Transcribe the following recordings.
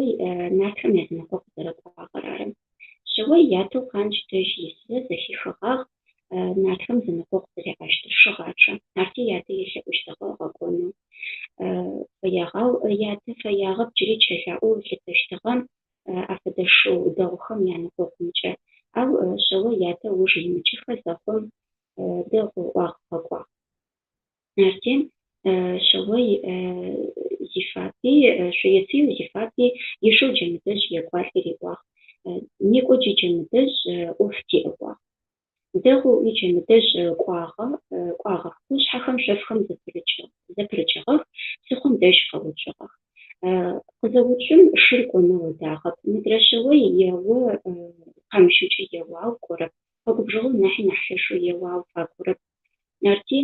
Шъэой нартхэм язэнэкъокъу зэрэкӏуагъэр ары. Шъэой ятэу Къандж дэжь исызэ зэхихыгъагъ нартхэм зэнэкъокъу зэряӏэщтыр, шыгъачъэ. Арти ятэ елъэӏущтыгъэ ыгъэкӏонэу фэягъ. Ау ятэ фэягъэп, джыри кӏэлаӏоу ылъытэщтыгъэ афэдэ шыу дэгъухэм янэкъокъункӏэ. Ау Шъэой ятэ ыуж имыкӏыхэ зэхъум, дэгъу ыӏуагъ, ыгъэкӏуагъ. Арти Шъэой зифапи, шъоецыеу зифапи, ишэу Джэмыдэжъ екӏуалӏи риӏуагъ: Некӏо джы Джэмыдэжъ, ӏоф тиӏ, ыӏуагъ. Дэгъу ыӏуи Джэмыдэжъ кӏуагъэ, кӏуагъэх. Къушъхьэхэм, шъофхэм зэпырыкӏыгъэх, псыхъом дэжь къэуцугъэх. Къызэуцум шыр кӏонэу ыдагъэп. Мыдрэ Шъэой ео, къамыщымкӏэ ео, ау кӏорэп. Къэгубжыгъэу нахьи нахь лъэшэу ео, ау факӏорэп. Арти,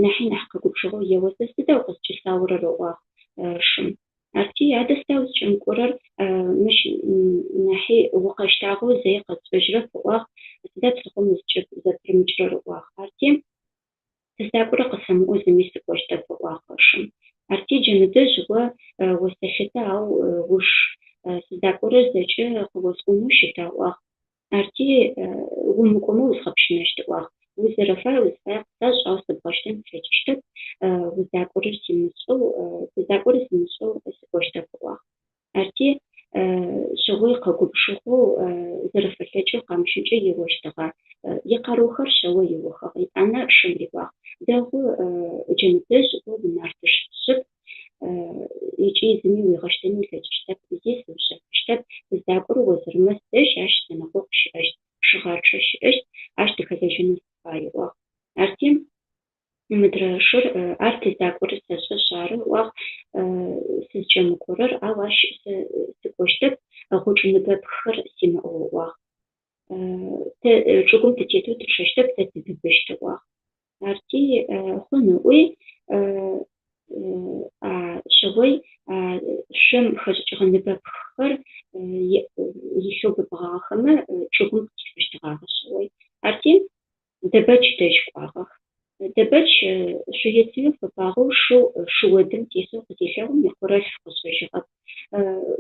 нахьи нахь къэгубжыгъэу еозэ, сыда укъызкӏысаорэр ыӏуагъ шым. Арти, адэ сыда узкӏэмыкӏорэр, мыщ нахьи укъэщтагъэу зэи къэсшӏэжьырэп ыӏуагъ, сыда псыхъом узкӏызэпырымыкӏырэр ыӏуагъ. Арти, сыздакӏорэр къысэмыӏоу зыми сыкӏощтэп ыӏуагъ шым. Арти, Джэмыдэжъ, о осэлъытэ, ау уш сыздакӏорэр зэкӏэ къыосӏонэу щыта ыӏуагъ. Арти, умыкӏомэ узгъэпщынэщт ыӏуагъ. Узэрэфай, узыфаер къысашӏ, ау сыбгъэщтэн плъэкӏыщтэп, уздакӏорэр сымышӏэу, сыздакӏорэр сымышӏэу сыкӏощтэп ыӏуагъ. Арти, Шъэой къэгубжыгъэу, зэрэфэлъэкӏэу къамыщымкӏэ еощтыгъэ. Икъарыухэр Шъэой ыухыгъ. Етӏанэ шым риӏуагъ, Дэгъу, Джэмыдэжъ, о унартыш шъыпкъ, ыкӏи зыми уигъэщтэни ылъэкӏыщтэп, зи сыушъэфыщтэп, тыздакӏорэр Озырмэс дэжь, ащ зэнэкъокъу щыӏэщт, шыгъачъэ щыӏэщт, ащ тыхэлэжьэнэу сыфай, ыӏуагъ. Арти, мыдрэ шыр, ар тыздакӏорэр сэшӏэшъ ары, ыӏуагъ, сызкӏэмыкӏорэр, ау ащ сэ сыкӏощтэп, гъучӏ ныбэпххэр симыӏэу, ыӏуагъ. Тэ чӏыгум тытетэу тычъэщтэп, тэ тыбыбыщт, ыӏуагъ. Арти, хъун ыӏуи, а Шъэой а шъом хэшӏыкӏыгъэ ныбэпххэр илъэу быбыгъагъэхэмэ, чӏыгум къытефэщтыгъагъэ Шъэой. Арти, Дэбэч дэжь кӏуагъэх. Дэбэч шъоецыеу фэпагъэу шэу шыодым тесэу къызелъэгъум, икъорэлъф къышӏэжьыгъэп.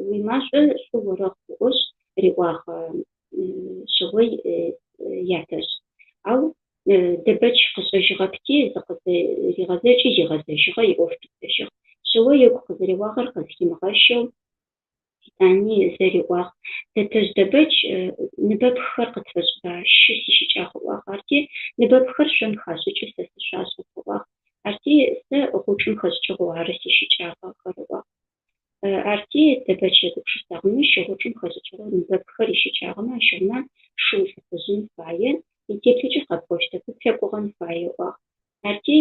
Уимашӏо шӏу орэхъу ыӏошъ, риӏуагъ Шъэой ятэжъ. Ау Дэбэч къышӏэжьыгъэпти, зыкъызэригъэзэкӏи зигъэзэжьыгъэ, иӏоф пидзэжьыгъ. Шъэой ыгу къызэреуагъэр къызхимыгъэщэу, етӏани зэ риӏуагъ, Тэтэжъ Дэбэч, ныбэпххэр къытфэшӏба, щы сищыкӏагъ ыӏуагъ. Арти, ныбэпххэр шъом хашӏыкӏы, сэ сышъуашӏэп ыӏуагъ. Арти, сэ гъучӏым хэшӏыкӏыгъэу ары сищыкӏагъэхэр ыӏуагъ. Арти, Дэбэч егупшысагъ, мыщ гъучӏым хэшӏыкӏыгъэу ныбэпххэр ищыкӏагъэмэ, ащыгъумэ шыу лӏыхъужъын фае, итеплъэкӏи къэпӏощтэп, уплъэкӏугъэн фае, ыӏуагъ. Арти,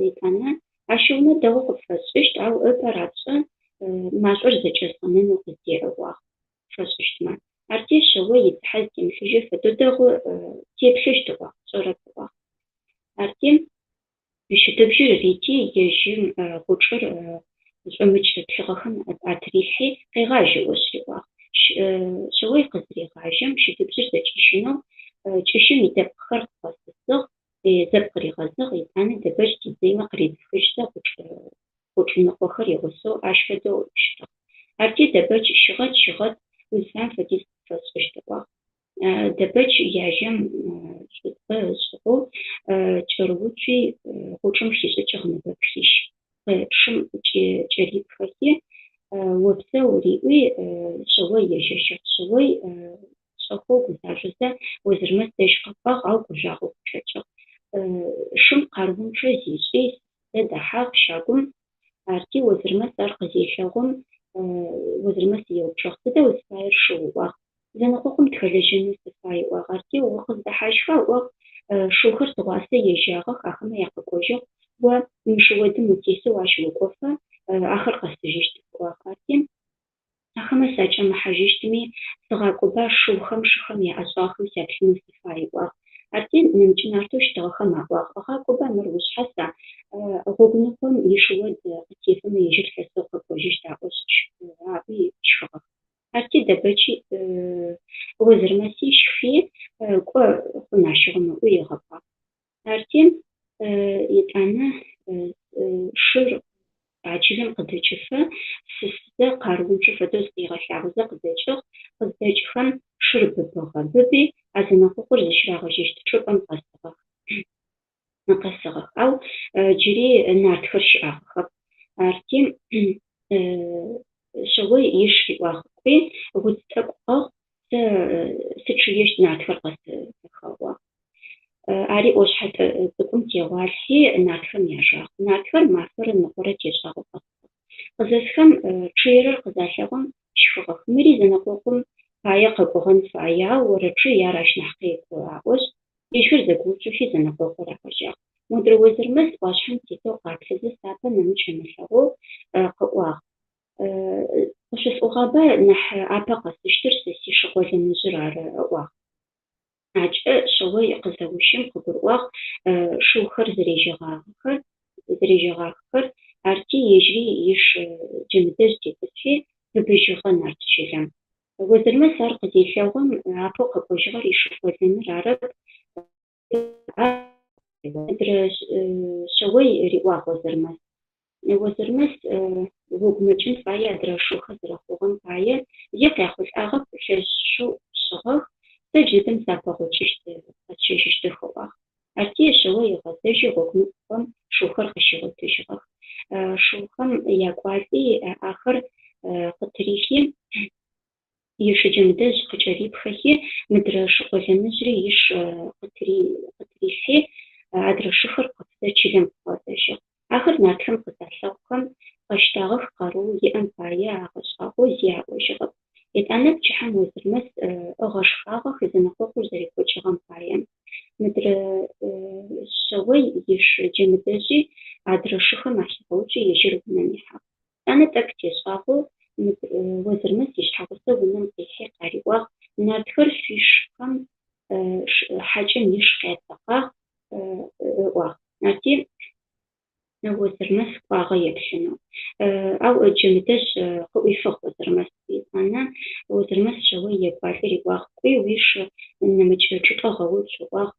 етӏанэ, ащыгъумэ дэгъоу къыпфэсшӏыщт, ау ыпэ рапшӏэ машӏор зэкӏэзгъэнэн укъыздеӏ, ыӏуагъ, пфэсшӏыщтмэ. Арти, Шъэой ицыхьэ зытемылъыжьы фэдэу дэгъу теплъыщт, ыӏуагъ, сшӏэрэп, ыӏуагъ. Арти, Щыдыбжьыр рити, ежьым гъучӏыр шӏомыкӏ плъыгъэхэм атырилъхьи, къегъажь ыӏошъ риӏуагъ. Шъэой къызырегъажьэм, щыдыбжьыр зэкӏищынэу кӏыщым идэпкъхэр къыгъэсысыгъ, зэпкъыригъэзыгъ, етӏанэ Дэбэч дидзыемэ къыридзыхыжьзэ гъучӏ ныкъохэр игъусэу ащ фэдэу щытыгъ. Арти Дэбэч щыгъэт, щыгъэт, узыфаем фэдиз къыпфэсшӏыщт ыӏуагъ. Дэбэч яжьэм шӏуцӏэ ышӏыгъэу кӏэрыуцуи, гъучӏым хишӏыкӏыгъ ныбэпхищ. Шым кӏэрипхэхи, опсэу риӏуи, Шъэой ежьэжьыгъ. Шъэой шӏэхэу гузажъозэ Озырмэс дэжь къэкӏуагъ, ау гужъуагъэу къычӏэкӏыгъ. Шым къарыунчъэ зишӏи, зэ дэхьагъ щагум. Арти Озырмэс ар къызелъэгъум, Озырмэс еупчӏыгъ, Сыда узыфаер, шыу? ыӏуагъ. Зэнэкъокъум тыхэлэжьэнэу сыфай, ыӏуагъ. Арти, укъыздэхьащха? ыӏуагъ. Шыухэр тыгъуасэ ежьагъэх, ахэмэ якъэкӏожьыгъу. О мы шыодым утесэу ащ окӏофэ, ахэр къэсыжьыщтых, ыӏуагъ. Арти, ахэмэ сакӏэмыхьажьыщтми, сыгъакӏоба, шыухэм, шыхэм яӏэшӏагъэхэм сяплъынэу сыфай, ыӏуагъ. Арти, нэмыкӏ нартэу щытыгъэхэм аӏуагъ, Гъакӏоба, мыр ушъхьаса, гъогуныкъом ишыод къытефэмэ ежьыр лъэсэу къэкӏожьыщт, аӏошъ, аӏуи щхыгъэх. Арти Дэбэчи Озырмэси щхи, кӏо хъун ащыгъум ыӏуи ыгъэкӏуагъ. Арти етӏанэ шыр а чылэм къыдэкӏыфэ сысызэ къарыунчъэ фэдэу зыкъишӏыгъ. зыкъигъэлъагъозэ къыдэкӏыгъ, къыздэкӏхэм шыр быбыгъэ. Быби а зэнэкъокъур зыщырагъэжьэщт чӏыпӏэм къэсыгъэх. Къэсыгъэх. Ау джыри нартхэр щыӏагъэхэп. Арти Шъэуай иш риӏуагъ, Кӏуи, уц тӏэкӏу къэхъу, сэ сычъыещт нартхэр къэсыфэхэ, ыӏуагъ. Ари ӏошъхьэ цӏыкӏум тегъуалъхьи, нартхэм яжагъ. Нартхэр мафэрэ ныкъорэ тешӏагъэу къэсыгъэх. Къызэсхэм чъыерэр къызалъэгъум, щхыгъэх. Мыри зэнэкъокъум пае къэкӏогъэн фае, ау орэчъый, ар ащ нахь къекӏу, аӏошъ, ежьхэр зэгоуцохи зэнэкъокъур рагъэжьагъ. Модрэ Озырмэс ӏуашъхьэм тетэу къаплъэзэ сапэ нэмыкӏ ымылъэгъоу къыӏуагъ. Къышъосӏогъаба нахь апэ къэсыщтыр сэ сишы къолэныжъыр ары, ыӏуагъ. Акӏэ Шъэуай къызэущым къыгурыӏуагъ шыухэр зэрежьэгъагъэхэр, зэрежьэгъахэр, арти ежьри иш Джэмыдэжъ тетӏысхьи, быбыжьыгъэ нарт чылэм. Озырмэс ар къызелъэгъум, апэу къэкӏожьыгъэр ишы къолэныр арэп, Мыдрэ Шъэуай риӏуагъ Озырмэс. Озырмэс угумэкӏын фае адрэ шыухэр зэрэхъугъэм пае, зи къяхъулӏагъэп, лъэшэу пшъыгъэх, сэ джыдэдэм сапэгъокӏыщт, къэсщэжьыщтых, ыӏуагъ. Арти Шъэуай ыгъэзэжьи гъогу ныкъом шыухэр къыщигъотыжьыгъэх. Шыухэм якӏуалӏи ахэр къытырихи, Ишы Джэмыдэжъ къыкӏэрипхэхи, мыдрэ шы къолэныжъри иш къытырилъхьи, адрэ шыхэр къыфзэ чылэм къыгъэзэжьыгъ. Ахэр нартхэм къызалъэгъухэм, къэщтагъэх, къарыу иӏэм пае агъэшӏагъоу зи аӏожьыгъэп. Етӏанэ пчыхьэм Озырмэс ыгъэшхагъэх зэнэкъокъур зэрекӏокӏыгъэм пае. Мыдрэ Шъэуай иш Джэмыдэжъи адрэ шыхэм ахигъэуцуи ежьыр унэм ихьагъ. Етӏанэ тӏэкӏу тешӏагъэу Озырмэс ишъхьэгъусэ унэм къихьи къариӏуагъ, Нартхэр шъуишхэм хьакӏэм иш къяцэкъагъ, ыӏуагъ. Арти Озырмэс кӏуагъэ еплъынэу. Ау Джэмыдэжъ къыӏуифыгъ Озырмэс. Етӏанэ Озырмэс Шъэуай екӏуалӏи риӏуагъ, Кӏуи уиш нэмыкӏ чӏыпӏэ гъэуцу, ыӏуагъ.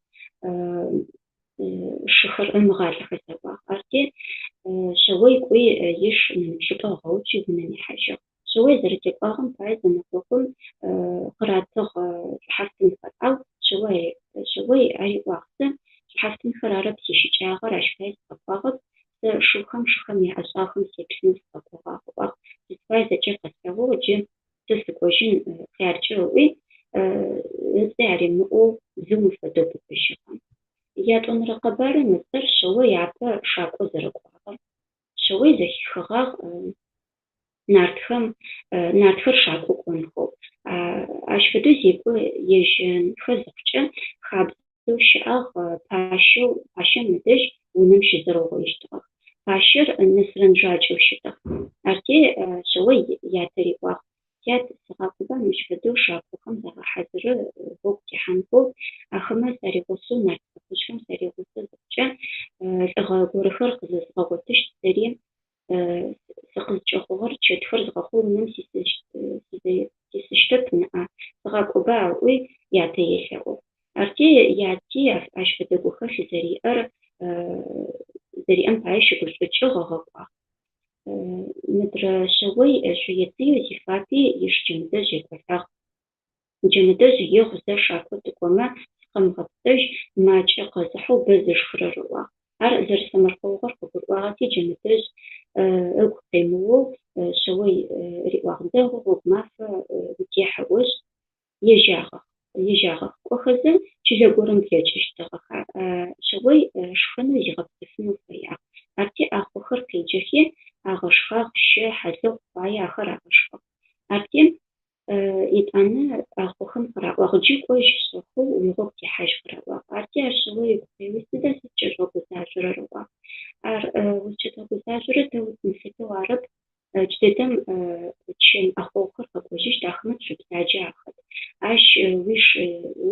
Шыхэр ымыгъалӏэхэзэ ыӏуагъ. Арти, Шъэуай кӏуи иш нэмыкӏ чӏыпӏэ ыгъэуцуи унэм ихьажьыгъ. Шъэуай зэрэтекӏуагъэм пае зэнэкъокъум къыратыгъ шӏухьафтынхэр. Ау Шъэуай Шъэуай ариӏуагъ, Сэ шӏухьафтынхэр арэп сищыкӏагъэр, ащ пае сыкъэкӏуагъэп, сэ шыухэм шыхэм яӏэшӏагъэхэм сеплъынэу сыкъэкӏогъагъ, ыӏуагъ. Сызфаер зэкӏэ къэслъэгъугъ, джы сэ сыкӏожьын хъяркӏэ ыӏуи, ыцӏи аримыӏоу бзыум фэдэу быбыжьыгъэ. Ятӏонэрэ къэбарым ыцӏэр Шъэуай апэ шакӏо зэрэкӏуагъэр. Шъэуай зэхихыгъагъ нартхэм нартхэр шакӏо кӏонхэу. Ащ фэдэу зекӏо ежьэнхэ зыхъукӏэ хабзэу щыӏагъ пащэу пащэм ыдэжь унэм щызэрэугъоищтыгъэх. Пащэр Нэсрэн Жакӏэу щытыгъ. Арти Шъэуай ятэ риӏуагъ, Тят, сыгъакӏоба мыщ фэдэу шакӏохэм загъэхьазыры гъогу техьанхэу, ахэмэ саригъусэу, нарт лӏыхъужъхэм саригъусэ зыхъукӏэ, лӏыгъэ горэхэр къызэзгъэгъотыщт, сэри сыкъызкӏэхъугъэр чэтхэр згъэхъоу унэм сисыщтэп ныӏа, сыгъакӏоба ыӏуи ятэ елъэӏугъ. Арти яти ащ фэдэ гухэлъ зэриӏэр зэриӏэм пае щыгушӏукӏыгъ, ыгъэкӏуагъ. Мыдрэ Шъэуай шъуе-цыеу зифапи иш Джэмыдэжъ екӏолӏагъ. Джэмыдэжъ егъу зэ шакӏо тыкӏомэ, сыкъэмыгъэпцӏэжь, макӏэ къэзыхьэу бэ зышхырэр ыӏуагъ. Ар зэрэсэмэркъэугъэр къыгурыӏуагъэти, Джэмыдэжъ ыгу къемыоу Шъэуай риӏуагъ, Дэгъу, гъогу мафэ утехь ыӏошъ, ежьагъэх. Ежьагъэх. Кӏохэзэ, чылэ горэм блэкӏыщтыгъэх. Шъэуай шхэнэу зигъэпсэфынэу фэягъ. Арти ӏахъохэр къеджэхи, агъэшхагъ, щэ, хьалыгъу, къуае ахэр агъэшхыгъ. Арти етӏанэ ӏахъохэм къыраӏуагъ, Джы кӏожь шӏэхэу уигъогу техьажь къыраӏуагъ. Арти ар Шъэуай ыгу къеуи, Сыда сызкӏэжъугъэгузажъорэр? ыӏуагъ. Ар узкӏэдгъэгузажъорэр тэ утымылъытэу арэп, Джыдэдэм чэм ӏэхъогъухэр къэкӏожьыщт, ахэмэ цу бзаджэ ахэт. Ащ уиш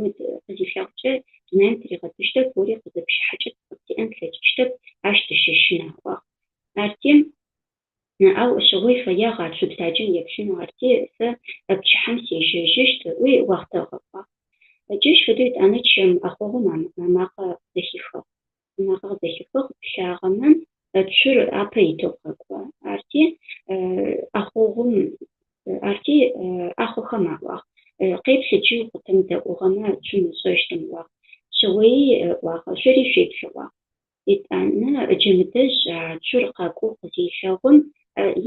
од къызилъэгъукӏэ, дунаим тыригъэтыщтэп, ори къызыпщыхьэкӏэ тыкъыптеӏэн тлъэкӏыщтэп, ащ тыщэщынэ, ыӏуагъ. Арти, ау Шъэуай фэягъ а цу бзаджэм еплъынэу, арти, сэ пчыхьэм сежьэжьыщт, ыӏуи уахътэ ыгъэкӏуагъ. Джащ фэдэу етӏанэ чэм ӏэхъогъум амакъэ зэхихыгъ. Ымакъэ къызэхихыгъ, плъагъэмэ, цур апэ итэу къэкӏо. Арти, ӏэхъогъум Арти ӏахъохэм аӏуагъ, Къеплъ джы укъытэмыдэӏугъэмэ цум ышӏэщтым, ыӏуагъ. Шъэуаий ыӏуагъ, Шъори шъуеплъ, ыӏуагъ. Етӏанэ Джэмыдэжъ а цур къакӏоу къызелъэгъум,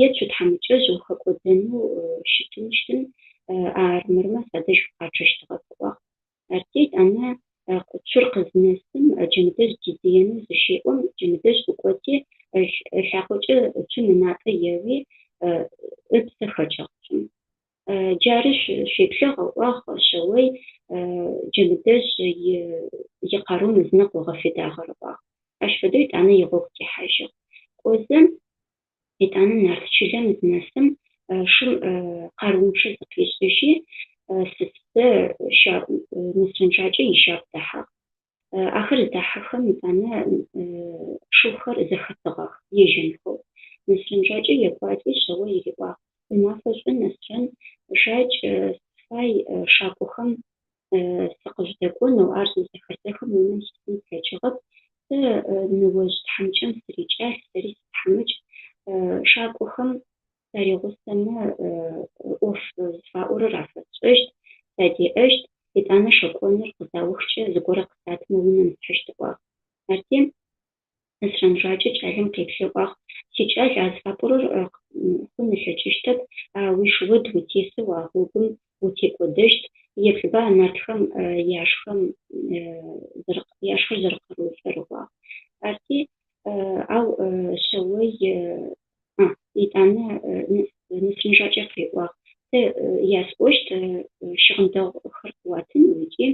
Е цу тхьамыкӏэжъ, ухэкӏодэнэу щытын-щтын, армырмэ садэжь укъачъэщтыгъэп, ыӏуагъ. Арти етӏанэ цур къызнэсым, Джэмыдэжъ дидзыенэу зыщеӏом, Джэмыдэжъ ӏукӏоти, ылъакъокӏэ цум ынатӏэ еуи, ыпсэ хэкӏыгъ цум. Джары шъуеплъыгъ, ыӏуагъ Шъэуай, Джэмыдэжъ икъарыу ызыныкъу ыгъэфедагъэр, ыӏуагъ. Ащ фэдэу етӏанэ игъогу техьажьыгъ. Кӏозэ, етӏанэ нарт чылэм зынэсым, шым къарыунчъэ зыкъишӏыжьи, сысызэ Нэсрэн Жакӏэ ищагу дэхьагъ. Ахэр зыдахьэхэм етӏанэ шыухэр зэхэтыгъэх, ежьэнхэу. Нэсрэн Жакӏэ екӏуалӏи, Шъэуай риӏуагъ, Уимафэ шӏу, Нэсрэн Жакӏ, сыфай шакӏохэм сыкъыжъудэкӏонэу, ар зызэхэсэхым унэм сисын слъэкӏыгъэп. Сэ ныожъ тхьамыкӏэм сырикӏал, сэри сытхьамыкӏ. Шакӏохэм саригъусэмэ ӏоф зыфаӏорэр афэсшӏэщт, садеӏэщт, етӏанэ шэкӏоныр къызаухкӏэ зыгорэ къысатымэ унэм схьыщт, ыӏуагъ. Арти, Нэсрэн Жакӏэ кӏалэм къеплъи ыӏуагъ, Сикӏал, а зыфапӏорэр хъун ылъэкӏыщтэп, а уиш од утесэу а гъогум утекӏодэщт, еплъыба нартхэм яшхэм яшхэр зэрэкъарыулӏэр, ыӏуагъ. Арти, ау Шъэой етӏанэ Нэсрэн Жакӏэ къыриӏуагъ, Сэ ясӏощт щыгъын дэгъухэр къыуатынэу ыкӏи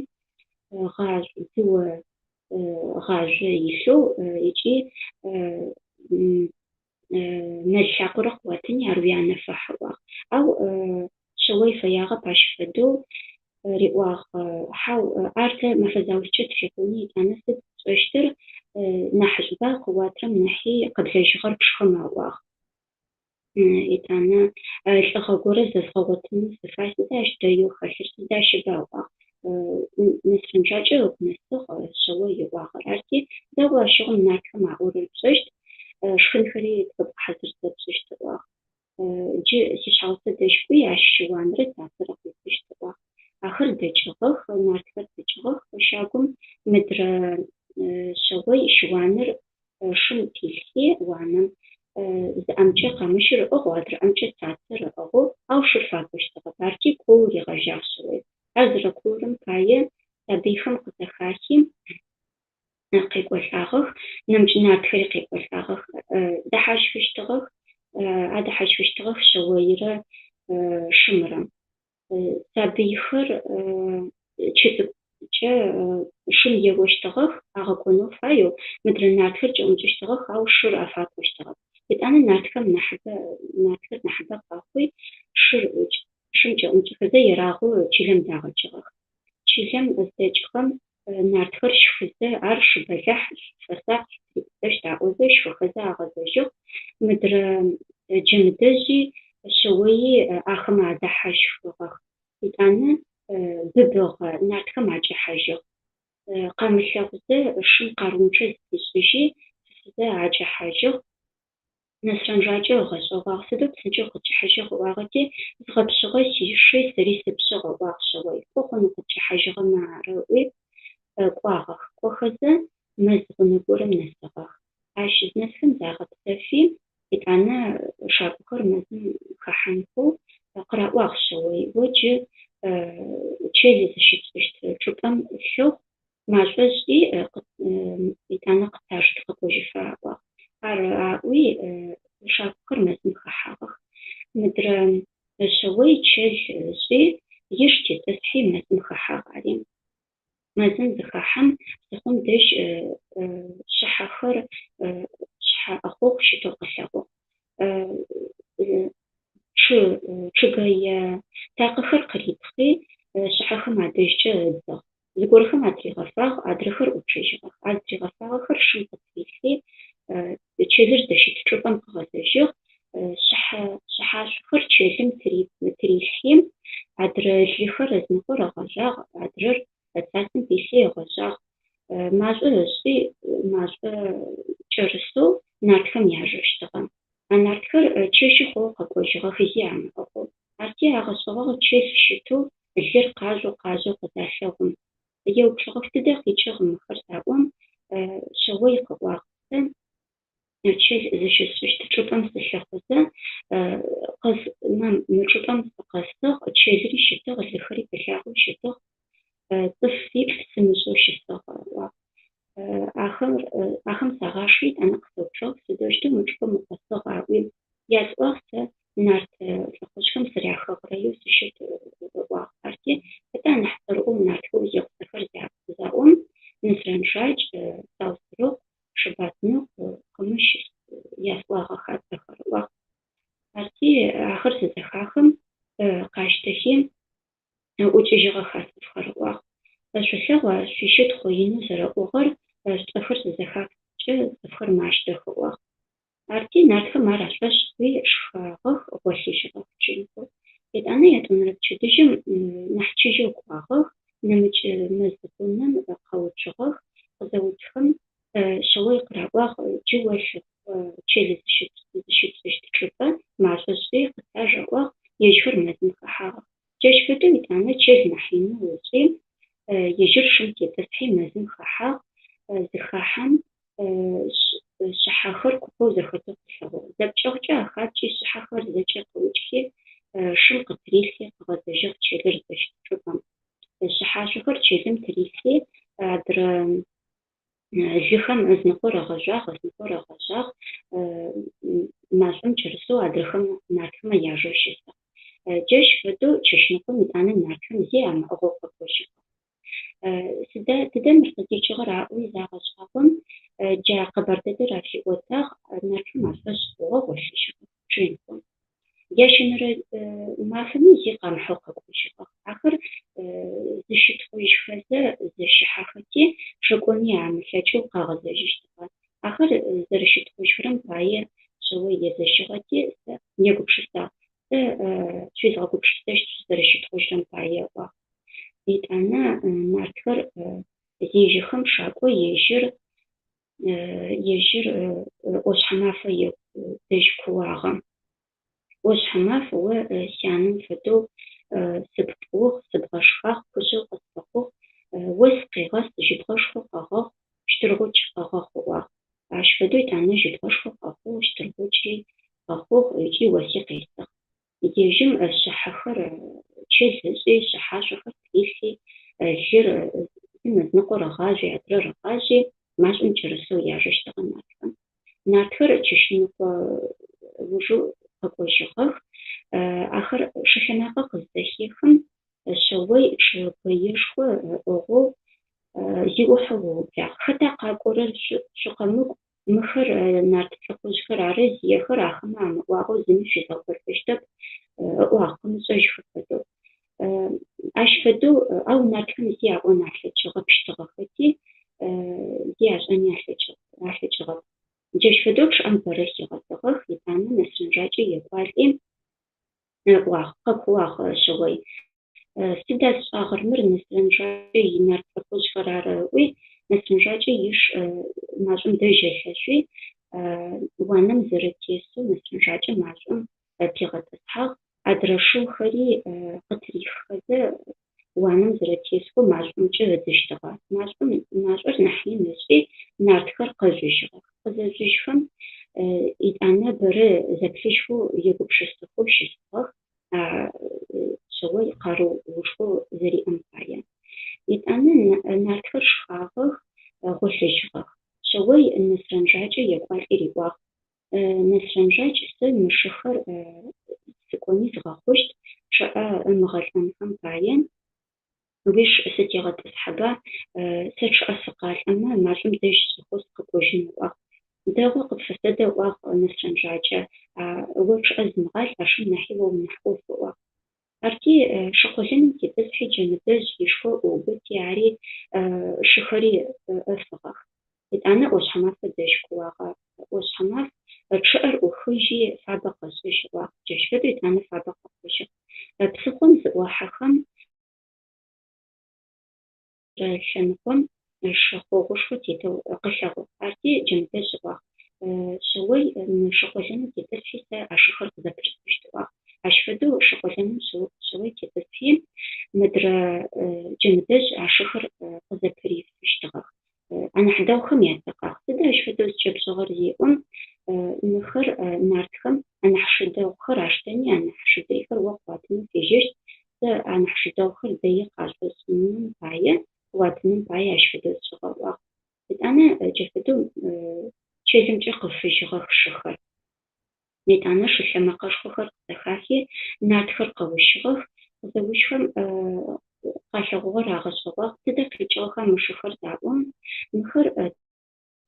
гъажъу, дзыо гъажъо илъэу ыкӏи мэл лъакъорэ къыуатыни ар уянэ фэхь, ыӏуагъ. Ау Шъэуай фэягъэп ащ фэдэу, риӏуагъ, Хьау, ар тэ мэфэ заулкӏэ тфикъуни, етӏанэ сыд тшӏэщтыр, нахьышӏуба къыуатырэм нахьи къэблэжьыгъэр пшхымэ, ыӏуагъ. Етӏанэ лӏыгъэ горэ зэзгъэгъотынэу сыфай, сыда ащ дэеу хэлъыр, сыда щыба, ыӏуагъ. Нэсрэн Жакӏэ ыгу нэсыгъ Шъэуай ыӏуагъэр. Арти, дэгъу ащыгъум нартхэм аӏорэр пшӏэщт, шхынхэри тфэбгъэхьазырзэ пшӏыщт, ыӏуагъ. Джы сишъхьэгъусэ дэжь кӏуи, ащ щыуанрэ цацэрэ къуитыщт, ыӏуагъ. Ахэр дэкӏыгъэх, нартхэр дэкӏыгъэх щагум, мыдрэ Шъэуай щыуаныр шым пилъхьи, уанэм зы ӏэмкӏэ къамыщыр ыӏыгъэу, адрэ ӏэмкӏэ цацэр ыӏыгъэу, ау шыр факӏощтыгъэп. Арти куоу ригъэжьагъ Шъэуай. Ар зэрэкуорэм пае сабыйхэм къызэхахи, къекӏолӏагъэх, нэмыкӏ нартхэри къекӏолӏагъэх. Дэхьащхыщтыгъэх, адэхьащхыщтыгъэх Шъэуаирэ шымрэ. Сабыйхэр чы цӏыкӏукӏэ шым еощтыгъэх, агъэкӏонэу фаеу, мыдрэ нартхэр кӏэӏункӏыщтыгъэх, ау шыр афакӏощтыгъэп. Етӏанэ нартхэм нахьыбэ, нартхэр нахьыбэ къэхъуи, шыр, шым кӏэӏункӏыхэзэ ерагъэу чылэм дагъэкӏыгъэх. Чылэм зыдэкӏхэм нартхэр щхызэ, ар шы бэлахь, шъуфэсакъ, шъутырикӏутэщт аӏозэ, щхыхэзэ агъэзэжьыгъ. Мыдрэ Джэмыдэжъи Шъэоий ахэмэ адэхьащхыгъэх. Етӏанэ быбыгъэ нартхэм акӏэхьажьыгъ. Къамылъэгъузэ шым къарыунчъэ зыфишӏыжьи, сысызэ акӏэхьажьыгъ. Нэсрэн Жакӏэ ыгъэшӏэгъуагъ, сыдэу псынкӏэу къыткӏэхьажьыгъ ыӏуагъэти, згъэпшъыгъэ сиши сэри сыпшъыгъ, ыӏуагъ Шъэуай. Кӏо хъун укъыткӏэхьажьыгъэмэ ары, ыӏуи, кӏуагъэх. Кӏохэзэ мэз гъунэ горэм нэсыгъэх. Ащ зынэсхэм загъэпсэфи, етӏанэ шакӏохэр мэзым хэхьанхэу къыраӏуагъ Шъэуай. О джы чэл зыщыпшӏыщт чӏыпӏэм лъыхъу, Машӏо шӏи, етӏанэ къытаж тыкъэкӏожьыфэ аӏуагъ. Ар аӏуи, шакӏохэр мэзым хэхьагъэх. Мыдрэ Шъэуай чэл ышӏи, иш тетӏысхьи мэзым хэхьагъ ари. Мэзым зыхэхьэм, псыхъом дэжь шъыхьэхэр шъхьэ ӏэхъогъу щытэу къылъэгъугъ. Чъыгэе такъэхэр къыритхъи, шъыхьэхэм адэжькӏэ ыдзыгъ. Зыгорэхэм атыригъэфагъ, адрэхэр ӏучъыжьыгъэх. А зытыригъэфагъэхэр шым къытырилъхьи, чэлыр зыдэщыт чӏыпӏэм къыгъэзэжьыгъ. Шъыхьэ, шъыхьашъохэр чэлым тырилъхьи, адрэ лыхэр ызыныкъор ыгъэжъагъ, адрэр цацэм пилъхьи ыгъэжъагъ. Машӏо ышӏи, машӏо кӏэрысэу нартхэм яжэщтыгъэ. А нартхэр чэщы хъоу къэкӏожьыгъэх зи амыӏыгъэу. Арти Къалъэгъугъ чэл щытэу, лыр къажъоу-къажъоу къызалъэгъум. Еупчӏыгъэх тыдэ къикӏыгъ мыхэр заӏом, Шъэой къыӏуагъ, Сэ чэл зыщысшӏыщт чӏыпӏэм сылъыхъузэ, мы чӏыпӏэм сыкъэсыгъ, чэлри щытыгъ, лыхэри пылъагъэу щытыгъ, цӏыфиплӏ сымышӏэу щысыгъ, ыӏуагъ. Ахэм сагъашхи, етӏанэ къысэупчӏыгъ, сыдэущтэу мы чӏыпӏэм укъэсыгъ аӏуи, ясӏуагъ сэ нарт лӏыхъужъхэм сыряхэгърэеу сыщыт, ыӏуагъ. Арти, хэта анахь цӏэрыӏоу нартхэу зигъусэхэр заӏом, Нэсрэн Жакӏ, Саусырыкъу, Шэбатныкъу, Къымыщ ясӏуагъэх ацӏэхэр, ыӏуагъ. Арти, ахэр зызэхахым, къащтэхи, ӏукӏыжьыгъэх а цӏыфхэр, ыӏуагъ. Шъулъэгъуа шъуищытхъу инэу зэрэӏугъэр, шъуцӏэхэр зызэхафыкӏэ цӏыфхэр мащтэх, ыӏуагъ. Арти, нартхэм ар ашӏошъ хъуи, шхагъэх, гъолъыжьыгъэх пчэнхэу. Етӏанэ ятӏонэрэ пчэдыжьым нахь чыжьэу кӏуагъэх, нэмыкӏ мэз гъунэм къэуцугъэх, къызэуцухэм Шъэой къыраӏуагъ, джы олъыхъу чэл зыщытшӏыщт чӏыпӏэ, машӏо шӏи, къытаж ыӏуагъ, ежьхэр мэзым хэхьагъэх. Джащ фэдэу етӏанэ чэл нахь инэу ышӏи, ежьыр шым тетӏысхьи мэзым хэхьагъ, зыхахьэм шъыхьэхэр купэу зэхэтэу къылъэгъугъ. Зэпкӏэгъукӏэ ахапкӏи шъыхьэхэр зэкӏэ къыукӏхи, шым къытырилъхьи къыгъэзэжьыгъ чэлыр зыдэщыт чӏыпӏэм. Шъыхьашъохэр чэлым тырилъхьи, адрэ лыхэм ызыныкъор ыгъэжъуагъ, ызыныкъор ыгъэжъагъ, машӏом кӏэрысэу адрэхэм нартхэмэ яжэу щысыгъ. Джащ фэдэу чэщныкъом етӏанэ нартхэм зи амыӏыгъэу къэкӏожьыгъэх. Сыда тыдэ мыр къыздикӏыгъэр аӏуи загъэшӏагъом, джа къэбар дэдэр афиӏотагъ, нартхэм ашӏошъ хъугъэ гъолъыжьыгъэх, чъыенхэу. Ящэнэрэ мафэми зи къамыхьэу къэкӏожьыгъэх. Ахэр зыщытхъужьхэзэ зэщыхьэхэти, шэкӏони амылъэкӏэу къагъэзэжьыщтыгъэ. Ахэр зэрэщытхъужьхэрэм пае Шъэой езэщыгъэти, сэ егупшысагъ. Сэ шъуезгъэгупшысэщт шъузэрэщытхъужьырэм пае, ыӏуагъ. Етӏанэ нартхэр зежьэхэм шакӏо ежьыр ежьыр ӏошъхьэмафэ дэжь кууагъэ. ӏошъхьэмаф о сянэм фэдэу сыппӏугъ, сыбгъэшхагъ, кушъэу къысфэхъугъ, ос къегъэс, жьыбгъэшхо къэгъэхъу, щтыргъукӏ къэгъэхъу, ыӏуагъ. Ащ фэдэу етӏанэ жьыбгъэшхо къэхъугъ, щтыргъукӏи къэхъугъ ыкӏи оси къесыгъ. Ежьым шъыхьэхэр чэл ышӏи, шъыхьашъохэр тырилъхьи, лыр зым ызыныкъор ыгъажъуи, адрэр ыгъажъи, машӏом кӏэрысэу яжэщтыгъэ нартхэм. Нартхэр чэщныкъо ужэу къэкӏожьыгъэх. Ахэр шылъэмакъэ къыззэхехым, Шъэой чъыгэешхо ыӏыгъэу зиӏухьэу ыублагъ. Хэта къакӏорэр шъукъэмыкӏу, мыхэр нарт лӏыхъужъхэр ары зиехэр, ахэмэ амыӏуагъэу зыми шъуезгъэкӏолӏэщтэп, ыӏуагъ, къымышӏэжьхэ фэдэу. Ащ фэдэу, ау нартхэм зи аӏон алъэкӏыгъэп, щтыгъэхэти, зи ашӏэни алъэкӏыгъэп. Джащ фэдэу чъыӏэм бэрэ хигъэтыгъэх, етӏанэ Нэсрэн Жакӏэ екӏуалӏи, ыӏуагъ, къэкууагъ Шъэой. Сыда сшӏагъэр мыр Нэсрэн Жакӏэ инарт лӏыхъужъхэр ары ыӏуи, Нэсрэн Жакӏэ иш машӏом дэжь ылъэшъуи, уанэм зэрэтесэу Нэсрэн Жакӏэ машӏом пигъэтӏысхьагъ, адрэ шыухэри къытыриххэзэ уанэм зэрэтесхэу машӏомкӏэ ыдзыщтыгъэ. Машӏор нахь ин ышӏи, нартхэр къэжъужьыгъэх. Къызэжъужьхэм етӏанэ бэрэ зэплъыжьхэу егупшысэхэу щысыгъэх, Шъэой къарыушхо зэриӏэм пае. Етӏанэ нартхэр шхагъэх, гъолъыжьыгъэх. Шъэой Нэсрэн Жакӏэ екӏуалӏи риӏуагъ: Нэсрэн Жакӏ, сэ мы шыхэр сыкӏони згъэхъущт, чъыӏэ ымыгъэлӏэнхэм пае уиш сытегъэтӏысхьэба, сэ чъыӏэ сыкъалӏэмэ, машӏом дэжь шӏэхэу сыкъэкӏожьын, ыӏуагъ. Дэгъу къыпфэсэдэ, ыӏуагъ Нэсрэн Жакӏэ, о чъыӏэ зымыгъалӏ, а шым нахьи о унахь ӏоф, ыӏуагъ. Арти шыкъулыным тетӏысхьи Джэмыдэжъ ишхо ӏуубыти, ари шыхэри ыфыгъэх. Етӏанэ ӏошъхьэмафэ дэжь кууагъэ. ӏошъхьэмаф чъыӏэр ӏухыжьи, фабэ къэшӏыжь, ыӏуагъ. Джащ фэдэу етӏанэ фабэ къэхъужьыгъ. Псыхъом зыӏохьэхэм лъэныкъом шэхъогъушхо тетэу къылъэгъугъ. Арти Джэмыдэжъ ыӏуагъ: Шъэой, мы шыкъулыным тетӏысхьи сэ а шыхэр къызэпырысфыщт, ыӏуагъ. Ащ фэдэу шы къолэным Шъэуай тетӏысхьи, мыдрэ Джэмыдэжъ а шыхэр къызэпырифыщтыгъэх. Анахь дэгъухэм яцэкъагъ. Сыда ащ фэдэу зыкӏэпшӏыгъэр зеӏом, мыхэр нартхэм анахь шы дэгъухэр аштэни, анахь шы дэйхэр о къыуатынэу фежьэщт. Сэ анахь шы дэгъухэр дэи къашӏошӏыным пае, къыуатыным пае ащ фэдэу сшӏыгъэ, ыӏуагъ. Етӏанэ джа фэдэу чэлымкӏэ къыфыжьыгъэх шыхэр. Етӏанэ шы лъэмэкъэшхохэр къызэхахи, нартхэр къэущыгъэх. Къызэущхэм къалъэгъугъэр агъэшӏэгъуагъ. Тыдэ къикӏыгъэха мы шыхэр заӏом, мыхэр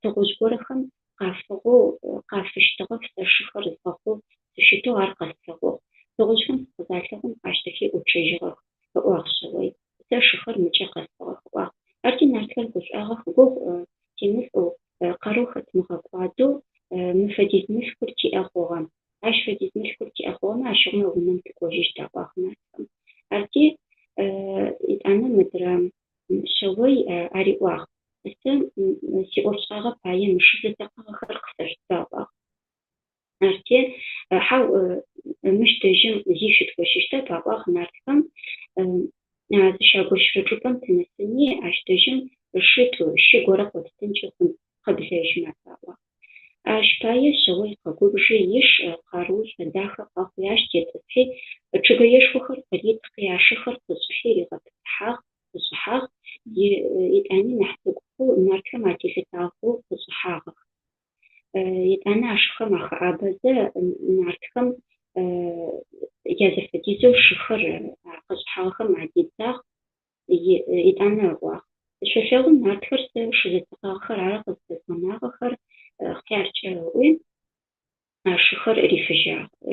тыгъужъ горэхэм къафыгъэу, къафыщтыгъэх, сэ шыхэр згъэхъоу сыщытэу ар къэслъэгъугъ. Тыгъужъхэм сыкъызалъэгъум къащтэхи ӏучъыжьыгъэх, ыӏуагъ Шъэуай. Сэ шыхэр мыкӏэ къэсфыгъэх, ыӏуагъ. Арти нартхэр гушӏуагъэх, гугъу темылӏэу, къарыу хэтымыгъэкӏуадэу мы фэдиз мылъкур тиӏэ хъугъэ. Ащ фэдиз мылъкур тиӏэ хъугъэмэ, ащыгъумэ унэм тыкӏожьыщт, аӏуагъ нартхэм. Арти етӏанэ мыдрэ Шъэуай ариӏуагъ, Сэ сиӏофшӏагъэ пае мы шы зэцэкъагъэхэр къысэшъутба, ыӏуагъ. Арти, хьау, мыщ дэжьым зи щыдгощыщтэп, аӏуагъ нартхэм. Зыщагощырэ чӏыпӏэм тынэсыни, ащ дэжьым шитӏу, щы горэ къоттынкӏи хъун, къэблэжьмэ, аӏуагъ. Ащ пае Шъэуай къэгубжи, иш къарыушӏо дахэ къэхъуи, ащ тетӏысхьи, чъыгэешхохэр къыритхъи, а шыхэр къышӏыхьи ригъэпытыхьагъ, къышӏыхьагъ, етӏани нахь цӏыкӏухэу нартхэм ателъытагъэу къышӏыхьагъэх. Етӏанэ а шыхэм ахэӏабэзэ нартхэм язэфэдизэу шыхэр къышӏыхьагъэхэм адидзагъ, етӏанэ ыӏуагъ, Шъолъэгъу нартхэр сэ шы зэцэкъагъэхэр ары къызфэзгъэнагъэхэр, хъяркӏэ ыӏуи, а шыхэр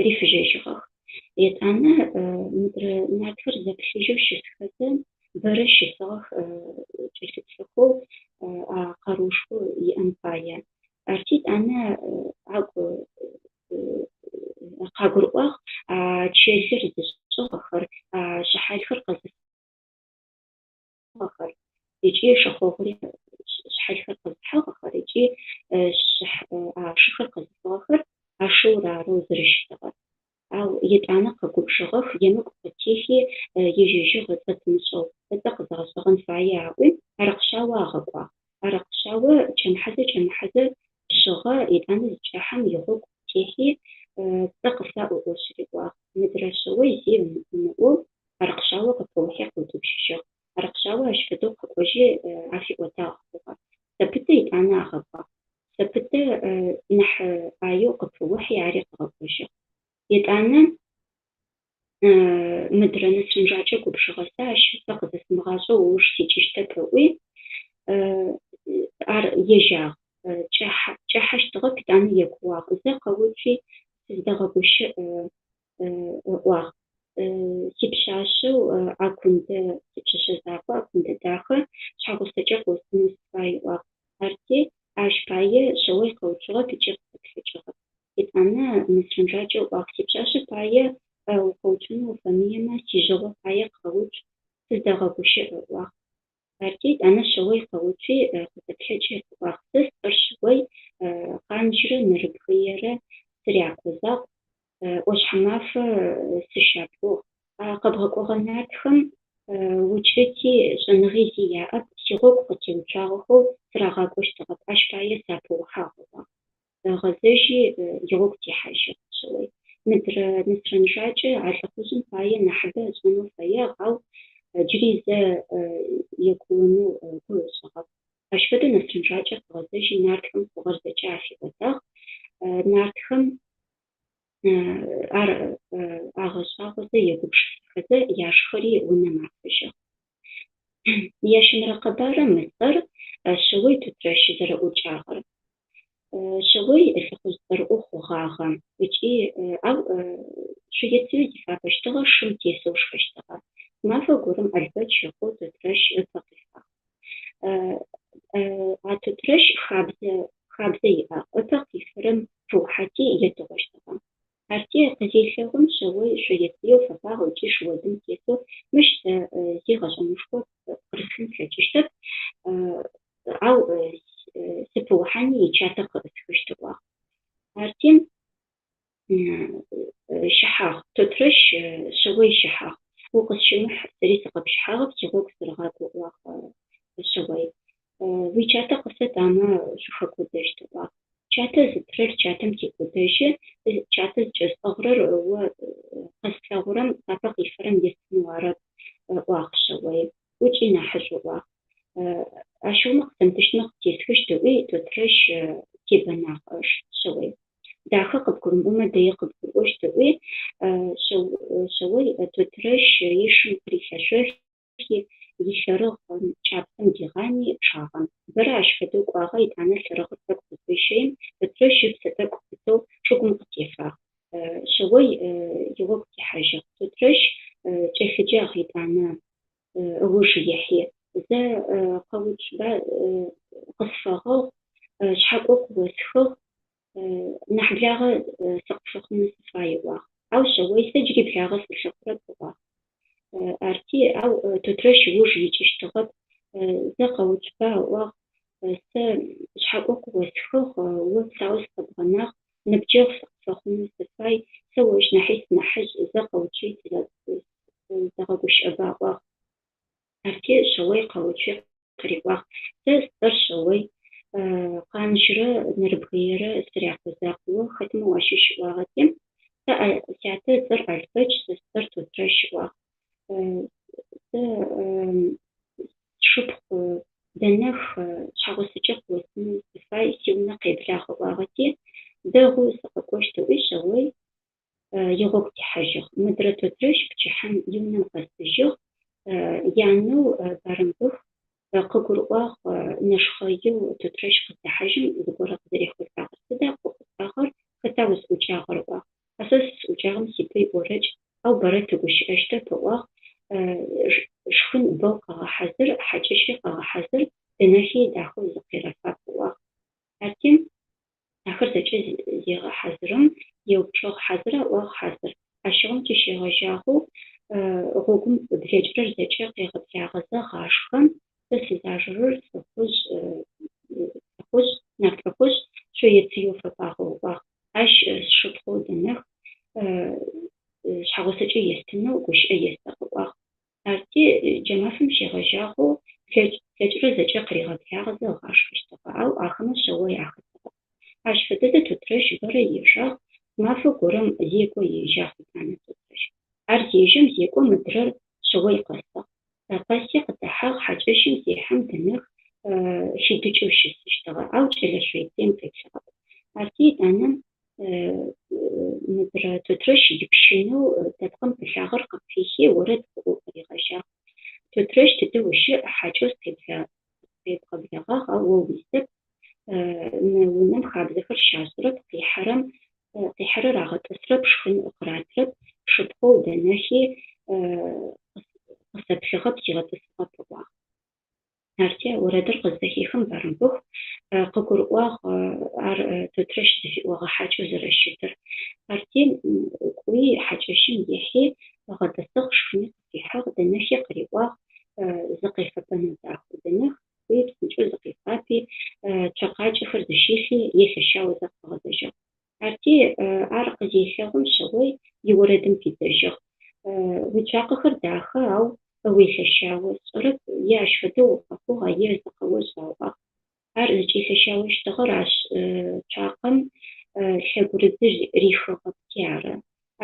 рифыжьэжьыгъэх. Етӏанэ мыдрэ нартхэр зэплъыжьэу щысхэзэ, бэрэ щысыгъэх кӏэлъыплъэхэу а къарыушхоу иӏэм пае. Арти етӏанэ агу къагурыӏуагъ а чэлыр зышӏыгъэхэр, а шъыхьалхэр къэзыфыгъэхэр ыкӏи шэхъогъури шъыхьалхэр къэзыхьыгъэхэр ыкӏи а шыхэр къэзыфыгъэхэр а шыур арэу зэрэщытыгъэр. Ау етӏанэ къэгубжыгъэх, емыкӏу къытехи, ежьэжьыгъ ыцӏэ тымышӏэу, ыцӏэ къызэгъэшӏэгъэн фае аӏуи, Арыкъшъао агъэкӏуагъ. Арыкъшъао кӏэмыхьэзэ-кӏэмыхьэзэ пшъыгъэ, етӏанэ зыкӏахьэм игъогу техьи, пцӏэ къысаӏу ыӏошъ риӏуагъ. Мыдрэ Шъэуай зи ымыӏоу Арыкъшъао къыпыухьи къыутӏупщыжьыгъ. Арыкъшъао ащ фэдэу къэкӏожьи афиӏотагъ хъугъэ. Псэпытэ етӏанэ агъэкӏуагъ. Псэпытэ нахь ӏаеу къыпыухьи ари къыгъэкӏожьыгъ. Етӏанэ мыдрэ Нэсрэн Жакӏэ губжыгъэ, сэ ащ ыцӏэ къызэсымыгъашӏэу ыуж сикӏыщтэп ыӏуи, ар ежьагъ. Кӏахьэщтыгъэп, етӏанэ екууагъ. Зэ къэуцуи, сыздэгъэгущыӏ ыӏуагъ. Сипшъашъэу Акундэ, сипшъэшъэ закъо Акундэ дахэ шъхьэгъусэкӏэ къыостынэу сыфай ыӏуагъ. Арти, ащ пае Шъэуай къэуцугъэп ыкӏи къызэплъэкӏыгъэп. Етӏанэ Нэсрэн Жакӏэ ыӏуагъ, сипшъашъэ пае укъэуцунэу уфэмыемэ, сижъыгъо пае къэуцу, сыздэгъэгущыӏ ыӏуагъ. Арти, етӏанэ Шъэуай къэуцуи, къызэплъэкӏи къыӏуагъ, сэ сцӏэр Шъэуай, Къанджрэ Нэрыбгыерэ сырякъо закъу, ӏошъхьэмафэ сыщапӏугъ. Къэбгъэкӏогъэ нартхэм укӏыти шӏэныгъи зи яӏэп, сигъогу къытеуцуагъэхэу сырагъакӏощтыгъэп, ащ пае сапыухьагъ, ыӏуагъ. Ыгъэзэжьи игъогу техьажьыгъ Шъэуай. Мыдрэ Нэсрэн Жакӏэ а лӏыхъужъым пае нахьыбэ ышӏэнэу фэягъ, ау джыри зэ екуунэу гу ышӏыгъэп. Ащ фэдэу Нэсрэн Жакӏэ къыгъэзэжьи нартхэм хъугъэр зэкӏэ афиӏотагъ. Нартхэм ар агъэшӏагъозэ, егупшысэхэзэ яшхэри унэм афыжьыгъ. Ящэнэрэ къэбарым ыцӏэр Шъэуай Тотрэщ зэрэӏукӏагъэр. Шъэуай лӏыхъужъ цӏэрыӏо хъугъагъэ ыкӏи ау шъуе-цые зифапэщтыгъэ, шым тесэу шхэщтыгъэ. Мафэ горэм Албэч ыкъоу Тотрэщ ыпэ къифагъ. А Тотрэщ хабзэ хабзэ иӏагъ, ыпэ къифэрэм пыухьэти етыгъощтыгъэ. Арти къызелъэгъум Шъэуай шъуе-цыеу фэпагъ ыкӏи шыодым тесэу мыщ сэ зи гъэшӏэнышхо пкъырысхын слъэкӏыщтэп, ау сыпыухьани ичатэ къыӏысхыщт ыӏуагъ. Арти щыхьагъ. Тотрэщ Шъэуай щыхьагъ. Укъысщымыхь, сэри сыкъэпщыхьагъэп, сигъогу сырыгъакӏу, ыӏуагъ Шъэуай. Уичатэ къысэт амэ шъухэкӏодэщт, ыӏуагъ. Чатэ зытырэр чатэм текӏодэжьы, чатэ зыкӏэсӏыгърэр о къэслъэгъурэм, сапэ къифэрэм естынэу арэп, ыӏуагъ Шъэуай. ӏукӏи нахьышӏу, ыӏуагъ. Ащыгъум къысэмытыщтмэ къыптесхыщт, ыӏуи Тотрэщ тебэнагъ Шъэуай. Дахэ къыбгурымыӏомэ дэи къыбгурыӏощт, ыӏуи Шъэуай Тотрэщ ишым къырилъэшъохи, илъэрыгъ кӏапсэм дигъани чъагъэ. Бэрэ ащ фэдэу кӏуагъэ, етӏанэ лъэрыгъыр тӏэкӏу къызыфещэим, Тотрэщ ыпсэ тӏэкӏу пытэу чӏыгум къытефагъ. Шъэуай игъогу техьажьыгъ. Тотрэщ кӏэлъыджагъ етӏанэ ыуж ихьи. Зэ къэуцуба, къысфэгъэгъу, шъхьакӏо къыосхыгъ, нахь благъэ сыкъыпфэхъунэу сыфай, ыӏуагъ. Ау Шъэуай сэ джыри благъэ сылъыхъурэп, ыӏуагъ. Арти, ау Тотрэщ ыуж икӏыщтыгъэп. Зэ къэуцуба, ыӏуагъ, сэ шъхьакӏо къыосхыгъ, о псаоу сыкъэбгъэнагъ, ныбджэгъу сыкъыпфэхъунэу сыфай, сэ ощ нахьи сынахьыжъ, зэ къэуцуи тызэгъэгущыӏэба, ыӏуагъ. Арти Шъэуай къэуцуи къыриӏуагъ, Сэ сцӏэр Шъэуай, Къанжрэ Нэрыбгыерэ сырякъо закъу, о хэтмэ уащыщ ыӏуагъэти, сэ сятэ ыцӏэр Албэч, сэ сцӏэр Тотрэщ ыӏуагъ. Сэ сшыпхъу Дэнэх шъхьэгъусэкӏэ къыостынэу сыфай, сиунэ къеблагъ ыӏуагъэти, дэгъу сыкъэкӏощт ыӏуи Шъэуай игъогу техьажьыгъ. Мыдрэ Тотрэщ пчыхьэм иунэм къэсыжьыгъ, янэу Барымбых къыгурыӏуагъ нэшхъэеу Тотрэщ къыздэхьажьым зыгорэ къызэрехъулӏагъэр. Сыда къохъулӏагъэр, хэта узӏукӏагъэр? ыӏуагъ. А сэ сызӏукӏагъэм сипый ӏорэкӏ, ау бэрэ тыгущыӏэщтэп, ыӏуагъ, шхын бэу къэгъэхьазыр, хьакӏэщри къэгъэхьазыр, Дэнэхи дахэу зыкъерэфап, ыӏуагъ. Арти, Ахэр зэкӏэ зегъэхьазырым, еупчӏыгъ, Хьазыра? ыӏуагъ, Хьазыр. Ащыгъум тыщегъэжьагъэу гъогум блэкӏырэр зэкӏэ къегъэблагъэзэ гъашхэ, сэ сызажэрэр лӏыхъужъ, лӏыхъужъ, нарт лӏыхъужъ, шъоецыеу фэпагъэу ыӏуагъ. Ащ сшыпхъоу Дэнэх шъхьэгъусэкӏэ естынэу гущыӏэ естыгъ ыӏуагъ. Арти, джа мафэм щегъэжьагъэу блэкӏырэр зэкӏэ къыригъэблагъэзэ ыгъашхэщтыгъэ, ау ахэмэ Шъэуай ахэтыгъэп. Ащ фэдэзэ Тотрэщ бэрэ ежагъ, мафэ горэм зекӏо ежьагъ етӏанэ Тотрэщ. Ар зежьэм зекӏо мыдрэр Шъэуай къэсыгъ. Къэси къыдэхьагъ, хьакӏэщым зехьэм Дэнэх хидыкӏэу щысыщтыгъэ, ау кӏэлэ шъойцыем къеплъыгъэп. Арти, етӏанэ Мыдрэ Тотрэщ ипщынэу дэпкъым пылъагъэр къыпихи, орэд къыӏоу къыригъэжьагъ. Тотрэщ тыдэ ущыӏ, хьакӏэу сыкъебгъэблэгъагъ, ау о уисэп, мы унэм хабзэхэр щашӏырэп, къихьэрэм къихьэрэр агъэтӏысрэп, шхын къыратырэп, пшыпхъоу Дэнэхи къысэплъыгъэп, сигъэтӏысыгъэп, ыӏуагъ. Арти, орэдыр къыззэхехым Барымбыху къыгурыӏуагъ ар Тотрэщ зыфиӏогъэ хьакӏэу зэрэщытыр. Арти, кӏуи хьакӏэщым ихьи, ыгъэтӏысыгъ, шхыни къыфихьыгъ, Дэнэхи къыриӏуагъ зыкъифэпэнэу дахэу. Дэнэх кӏуи, псынкӏэу зыкъифапи, цокъакӏэхэр зыщилъи, елъэщаозэ къыгъэзэжьыгъ. Арти, ар къызелъэгъум Шъэуай иорэдым пидзэжьыгъ. Уицуакъэхэр дахэ, ау уелъэщао, сшӏэрэп, е ащ фэдэу укъэхъугъа, е зыкъэошӏа, ыӏуагъ. Ар зыкӏелъэщаощтыгъэр ащ цуакъэм лъэгурыдзыр рихыгъэпти ары.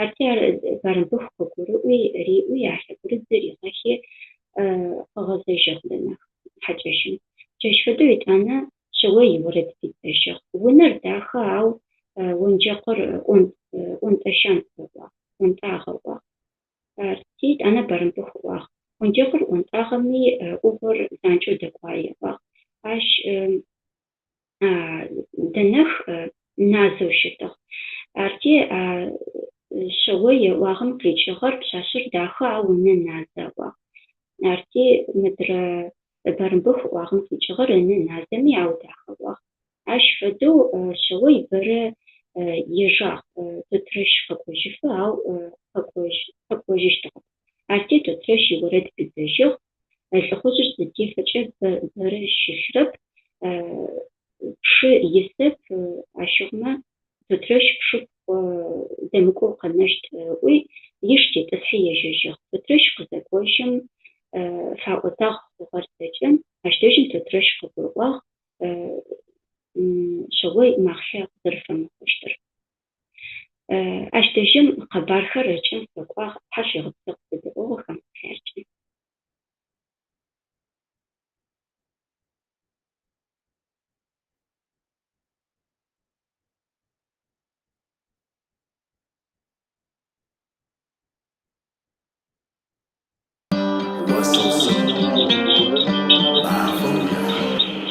Арти ар Барымбыху къыгурыӏуи, риӏуи, а лъэгурыдзыр ригъэхи, къыгъэзэжьыгъ Дэнэх хьакӏэщым. Джащ фэдэу етӏанэ Шъэуай иорэд пидзэжьыгъ. Унэр дахэ, ау онджэкъыр ӏонтӏэщантӏ ыӏуагъ, ӏонтӏагъэ ыӏуагъ. Арти, етӏанэ Барымбыху ыӏуагъ. Онджэкъыр ӏонтӏагъэми, ӏугъор занкӏэу дэкӏуае ыӏуагъ. Ащ Дэнэх назэу щытыгъ. Арти, Шъэуай ыӏуагъэм къикӏыгъэр пшъашъэр дахэ, ау ынэ назэ ыӏуагъ. Арти, мыдрэ Барымбыху ыӏуагъэм къикӏыгъэр ынэ назэми, ау дахэ ыӏуагъ. Ащ фэдэу Шъэуай бэрэ ежагъ Тотрэщ къэкӏожьыфэ, ау къэкӏожьыщтыгъэп. Арти Тотрэщ иорэд пидзэжьыгъ, Лӏыхъужъыр зытефэкӏэ бэрэ щылъырэп, пшы исэп, ащыгъумэ Тотрэщ пшыпхъу дэмыкӏоу къэнэщт ыӏуи, Иш тетӏысхьи ежьэжьыгъ. Тотрэщ къызэкӏожьым фаӏотагъ хъугъэр зэкӏэ. Ащ дэжьым Тотрэщ къыгурыӏуагъ Шъэой махълъэ къызэрэфэмыхъущтыр. Ащ дэжьым къэбархэр ыкӏэм фэкӏуагъ, тхьашъуегъэпсэу къызэдэӏугъэхэм.